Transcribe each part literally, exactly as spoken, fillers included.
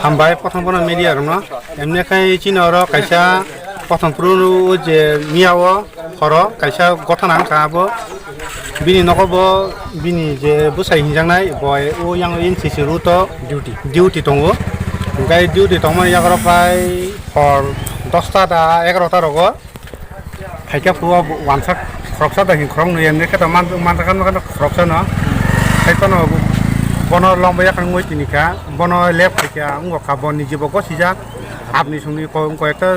Hambai, prothom bono media rokno. Emne khai chini oro kaisa prothom phuru o je miya o horo kaisa gotha nang kha abo. Bini nogo bo bini je bwsai hinjaknai bo o yang N C C route o duty, duty tongo. Hingke duty tongmani yagra pai hor dosta da egarota rogo. Phaikha phuo wansa khoroksa da hin khoroknwi emne khe to man, man, man, man, khoroksa no. Hai phano bono lomba yakang wngwi tini kha, bono lep phaikha, wngkha bo niji bo gosijak. Apni songni ko, wngkha ekta,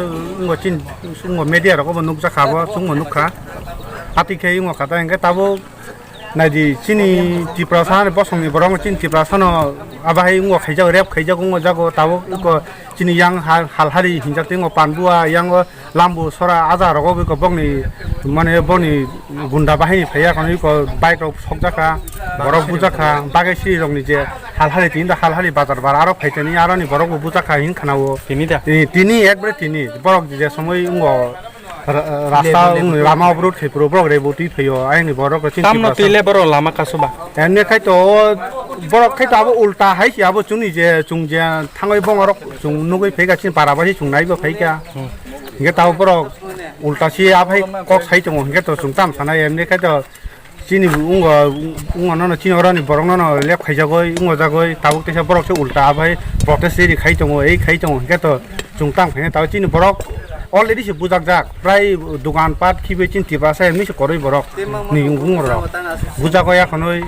wngkha chin, wngkha media rogo bo nukjakha bo, chwngbo nukha. Ati khe wngkha ta hingke tabuk naidi chini Tiprasa ni bosongni borok chini Tiprasa no abahai wngkha khaijak, rep khaijak wngkha jago tabuk wngkha chini yang hal, hal hari hinjak tei wngkha Panbua yang Lambu sora aja rogo bwkha bokni mane boni gunda bahini phaiya kono iko bike rok sokjakha, borok bujakha, bagwi siri rokni je hal hali tinda hal hali bazar bar aro phaitani aroni borok bo bujakha hin khana o. Tini da? Tini, tini ekbare tini borok je somoi wngkha ra-, rasta lama obrot khai puro borok reboti phaio ayangni borok rok chini Tamno Tiprasa. Twi le borok lama kasu ba? Ene khai to o borok khai to abo ulta hai si abo chuni je chung je thangoi bongorok chung nugui phaika chini para bai chung naibo phaika. Hmm. Hingke tabo borok ulta si aphai kok sai tongo, hingke to chwng tam sanai, emni khe to chini bo wngkha, wngkha nono chini oroni borok nono lep khaijagoi, wngkha jagoi, tabuk teisa borok se ulta aphai protest rally khai tongo, ei khai tongo, hingke to chwng tam khaina tabuk chini borok already se bujakjak, prai dogan pat khibi chini Tiprasa emni se koroi borok ni wngkha rok. Bujagoi akhonoi.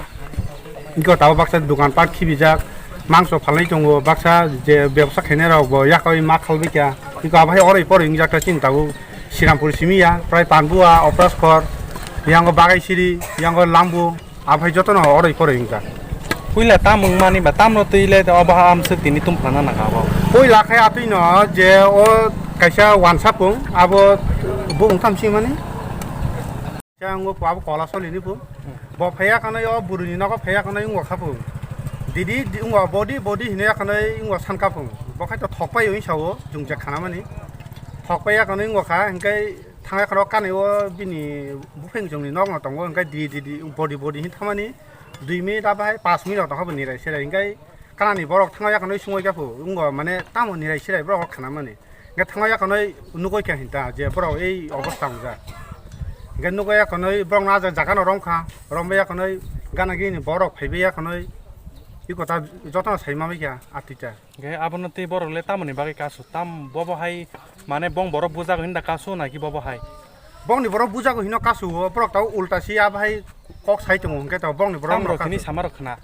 Iko tabuk baksa dogan pat khibijak, mangso phalnai tongo, baksa je bebsa khainai rok bo yakhai ma khalbai kha. Iko abai oroi poroi wngjak ta chini tabuk Srirampur simi ya, prai Panbua, Opraskhor, yango Bagaisiri, yango Lambu, abai jotono oroi poroi wngjak. Puila tam wngmani ba tamno twi le obo ha amswk tini tum phlana nangkha abo. Puila khe atwi no je o kaisa wansa pung abo bo wngtham singmani. Khe ang o abo kola solini bo. Hmm. Bo phaiya kanai o buruni nogo phaiya kanai wngkha bo. Didi, di, wngkha body, body hinwi ya kanai wngkha sankha bo. Bo khai to thokpai wngwi sao, chwng je khanamani. Thokpai ya kanai wngkha, hingkai thangya khoro kanai o bini bupheng chwngni nokno tongo, hingkai di, di, di, body, body hin thamani dui minute abo hai panch minute rok tongkha bo nirai serai, hingkai kanani borok thangya kanai sungwi kha bo, wngkha mane tamo nirai serai borok khanamani. Hingke thangwi yakonoi nugui kha hinta je borok ei obostha wngjak. Hingke nugui yakonoi borok no ah jaga no romkha, rombai yakonoi gana gini borok phaibai yakonoi iko ta jotono sai mamai kha atita. Hingke abono tei borok le tamoni bagwi kasu tam bobo hai mane bong borok bujak hinda kasu naki bobo hai. Bongni borok bujago hino kasu o, borok tabo ulta si ya bahai kok sai tongo, hingke to bongni borok Tam no rok hini kasu. Sama rok khna.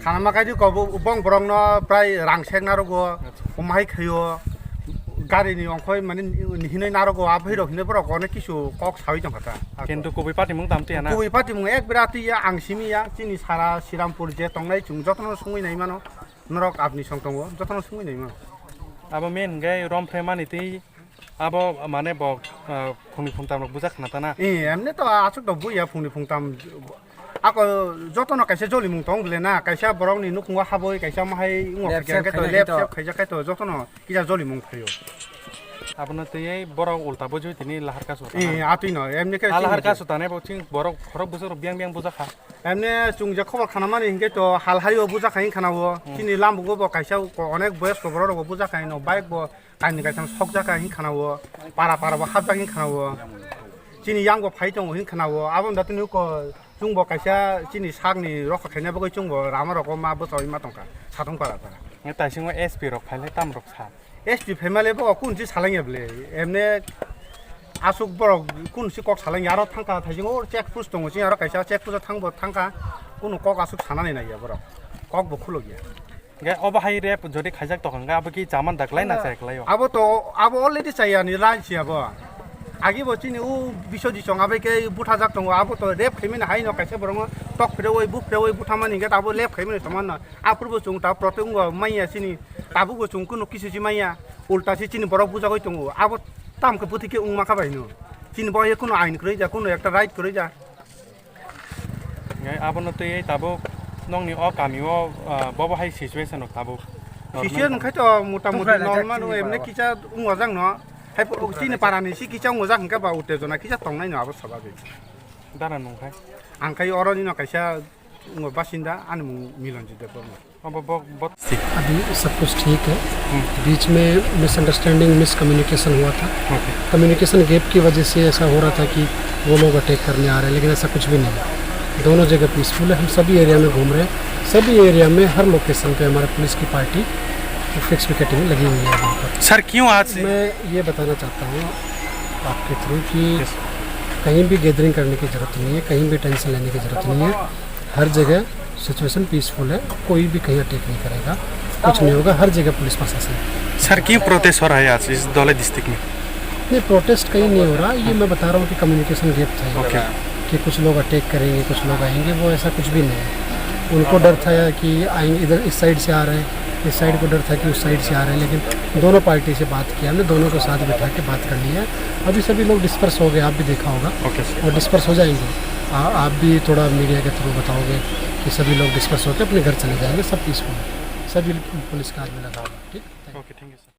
Khana ma kaidi ko bo-, bong borok no prai rang sek narogo, Acha. Omahai khaio, gari ni ongkhoi mane hinoi narogo, abhai rok hino borok onek kisu kok sawi tongkha ta. Kintu kubui party mung tam tiya na? Kubui party mung ek bera twi ya, ang simi ya, chini sara Srirampur je tongnai chwng jotono sungwi nai mano, norok apni song tongo, jotono sungwi nai mano. Abo main hingke rom phremani tei Abo mane bo, ah, phungni phungtam rok bujak khna ta na? Eh, emne to aswk to buya phungni phungtam. Ako jotono kaisa jolimung tong bole na, kaisa borokni nukhungo haboi, kaisa mahai wngok Lep khe sep khe to khaijak lep khe to. Sep khaijak khe to jotono kisa jolimung phaio. Abono twiwi borok ulta bujui tini lahar kasu ta na? Eh, atwi no, emne khe Ah, lahar chini kasu ta ne bo chini borok khorok bwswk rok biyang biyang bujak kha. Emne chwng je khobor khna mani hinkhe to hal haio bujak kha hin khna o. Hmm. Chini lambugo bo kaisa ko-, onek boyos ko borok rok bo bujak kha hin o, bike bo Kaini kaitham sokjak kha hin khana o, para para bo hapjak hin khana o. Chini yang bo phai tongo hin khana o. Aboni da tini uko chwng bo kaisa chini sakni rokha khaina bagwi chwng bo rama rogo ma bwchaui ma tongkha, satung para para. Nge taisingo S P rok phailai tam rok sa. S P phaimale bo kun si salangya ble. Emne aswk borok kun si kok salangya aro thangkha thaisingo check post tongo, chini aro kaisa check post o thangbo thangkha, kunu kok aswk sanani naiya borok. Kok bo khulokya. Hingke obo hai rep jodi khaijak tokha hingke abo ki chaman da kwlai na chaya kwlai o? Abo to, abo already chaya ni line si abo. Agi bo chini u bisodi chong abai ke buthajak tongo, abo to rep khaimani hai no kaisa borok no tok phrewi, bu phrewi buthamani hingke abo lep khaimani tongma no. Aphuru bo chwng ta prote wngbo manya chini, tabuk bo chwng kunu kisu si manya, ulta si chini borok bujagoi tongo. Abo tam khe bwtwi khe wngma kha bai no. Chini bo ye kunu ain kwrwi ja, kunu ekta right kwrwi ja. Ngai abono twi tabuk nokni o kami o, ah, bobo hai situation rok tabuk normal Situation tong. Khai to mota moti Tungkha normal rajak o chini emne para. Kisa wngojak no. Hai po-, chini para ni si kisa wngojak hingke ba uttejona kisa tongnai no abo swbabik. Dana nung khai? Ang khai oro ni no kaisa wngbo basinda ani mung Milanjit Debbarma. अब वो बहुत अभी सब कुछ ठीक है। हम्म। बीच में misunderstanding, miscommunication हुआ था। ओके। कम्युनिकेशन गैप की वजह से ऐसा हो रहा था कि वो लोग अटैक करने आ रहे हैं, लेकिन ऐसा कुछ भी नहीं है। दोनों जगह पीसफुल है। हम सभी एरिया में घूम रहे हैं, सभी एरिया में हर लोकेशन पे हमारा पुलिस की पार्टी फिक्स पिकेटिंग लगी हुई है वहाँ पर। सर, क्यों आज मैं ये बताना चाहता हूँ आपके थ्रू कि यस। कहीं भी गैदरिंग करने की ज़रूरत नहीं है, कहीं भी टेंशन लेने की ज़रूरत नहीं है। हर जगह सिचुएशन पीसफुल है, कोई भी कहीं अटैक नहीं करेगा, कुछ नहीं होगा। हर जगह पुलिस प्रशासन है। सर, क्यों प्रोटेस्ट हो रहा है आज इस धौलाई डिस्ट्रिक्ट में? नहीं, प्रोटेस्ट कहीं नहीं हो रहा, ये मैं बता रहा हूँ कि कम्युनिकेशन गैप था ये, ओके। कि कुछ लोग अटैक करेंगे, कुछ लोग आएंगे, वो ऐसा कुछ भी नहीं है। उनको डर था कि आएंगे, इधर इस साइड से आ रहे हैं, इस साइड को डर था कि उस साइड से आ रहे हैं, लेकिन दोनों पार्टी से बात किया हमने, दोनों को साथ बिठा के बात कर लिया। अभी सभी लोग डिस्पर्स हो गए, आप भी देखा होगा। Okay sir. और डिस्पर्स हो जाएंगे। आ, आप भी थोड़ा मीडिया के थ्रू बताओगे कि सभी लोग डिस्पर्स होकर अपने घर चले जाएंगे, सब पीसफुल है, सभी पुलिस का आदमी लगा हुआ है, ठीक है? Okay, thank you sir.